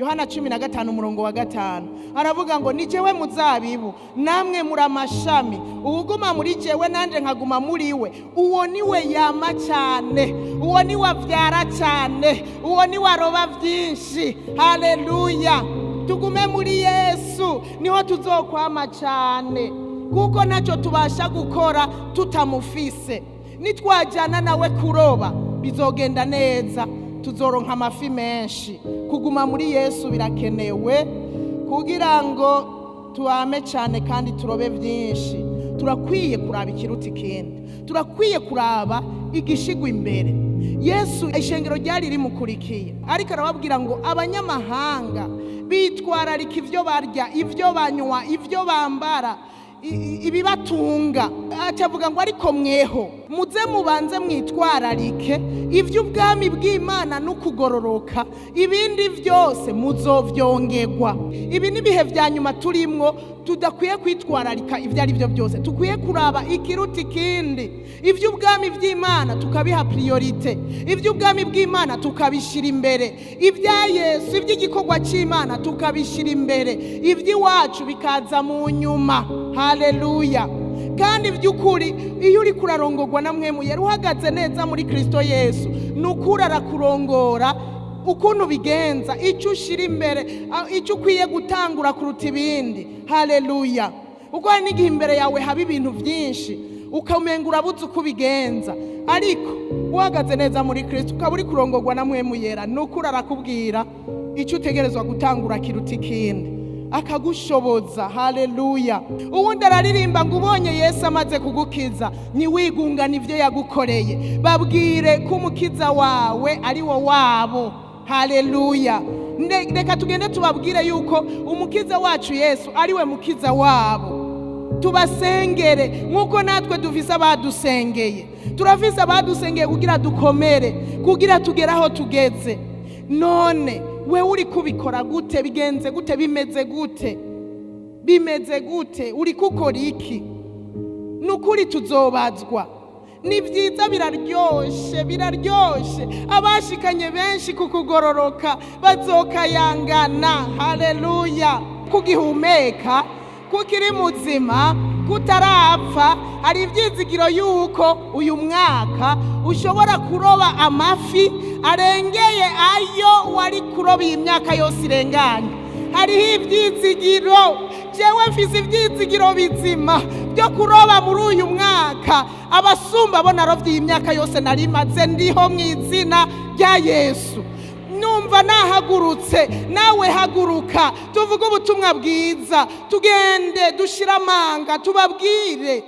Yohana 15 umurongo wa 5 aravuga ngo: "Ni jewe muzabibu, namwe muri amashami. Uwuguma muri jewe, nanje nkaguma muri we, uwo niwe yama cyane, uwo niwe avyara cyane, uwo niwe aroba byinshi." Haleluya! Tugume muri Yesu, niho tuzokwama cyane, kuko ntacyo tubasha gukora tutamufise. Nitwajyana nawe kuroba, bizogenda neza, tuzoronka amafi menshi. Kuguma muri Yesu birakenewe kugira ngo tuame cyane kandi turobe byinshi. Turakwiye kuraba ikiruta ikindi, turakwiye kuraba igishigwa imbere. Yesu ishengero ryari rimukurikiye, ariko arababwira ngo abanyamahanga bitwararika ibyo barya, ibyo banywa, ibyo bambara, ibibatunga. Acavuga ngo: "Ariko mweho muze mubanze mwitwararike iby'ubwami bw'Imana n'ukugororoka, ibindi byose muzovyongerwa." Ibi ni ibihe bya nyuma turimwo, tudakwiye kwitwararika ibyo ari byo byose, tukwiye kuraba ikiruta ikindi. Iby'ubwami bw'Imana tukabiha priorité, iby'ubwami bw'Imana tukabishyira imbere, ibya Yesu, iby'igikorwa cy'Imana tukabishyira imbere, iby'iwacu bikaza mu nyuma. Haleluya! Kandi by'ukuri, iyo uri kurarongorwa na Mpwemu Yera, uhagaze neza muri Kirisito Yesu, ni ukuri arakurongora ukuntu bigenza, icyo ushyira imbere, icyo ukwiye gutangura kuruta ibindi. Haleluya! Kuko hari n'igihe imbere yawe haba ibintu byinshi, ukamenga urabuze uko ubigenza, ariko uhagaze neza muri Kirisito, ukaba uri kurongorwa na Mpwemu Yera, ni ukuri arakubwira icyo utegerezwa gutangura kiruta ikindi, akagushoboza. Haleluya! Uwundi araririmba ngo: "Ubonye Yesu amaze kugukiza, ntiwigungane ibyo yagukoreye, babwire ko umukiza wawe ari wo wabo." Haleluya! Reka tugende tubabwire yuko umukiza wacu Yesu ari we mukiza wabo. Tubasengere nk'uko natwe dufise abadusengeye. Turafise abadusengeye kugira dukomere, kugira tugere aho tugeze. None wewe uri kubikora gute? Bigenze gute? Bimeze gute? Bimeze gute? Uri kukora iki? Ni ukuri tuzobazwa. Ni byiza, biraryoshe, biraryoshe. Abashikanye benshi ku kugororoka bazokayangana. Haleluya! Kugihumeka, kukiri muzima, kutarapfa, hari ibyizigiro yuko uyu mwaka ushobora kuroba amafi arengeye ayo wari kuroba iyi myaka yose irenganye. Hariho ibyizigiro. Jewe mfise ibyizigiro bizima byo kuroba muri uyu mwaka abasumba bo narovye iyi myaka yose nari maze ndiho, mu izina rya Yesu. Numva nahagurutse, nawe haguruka, tuvuge ubutumwa bwiza, tugende dushire amanga, tubabwire.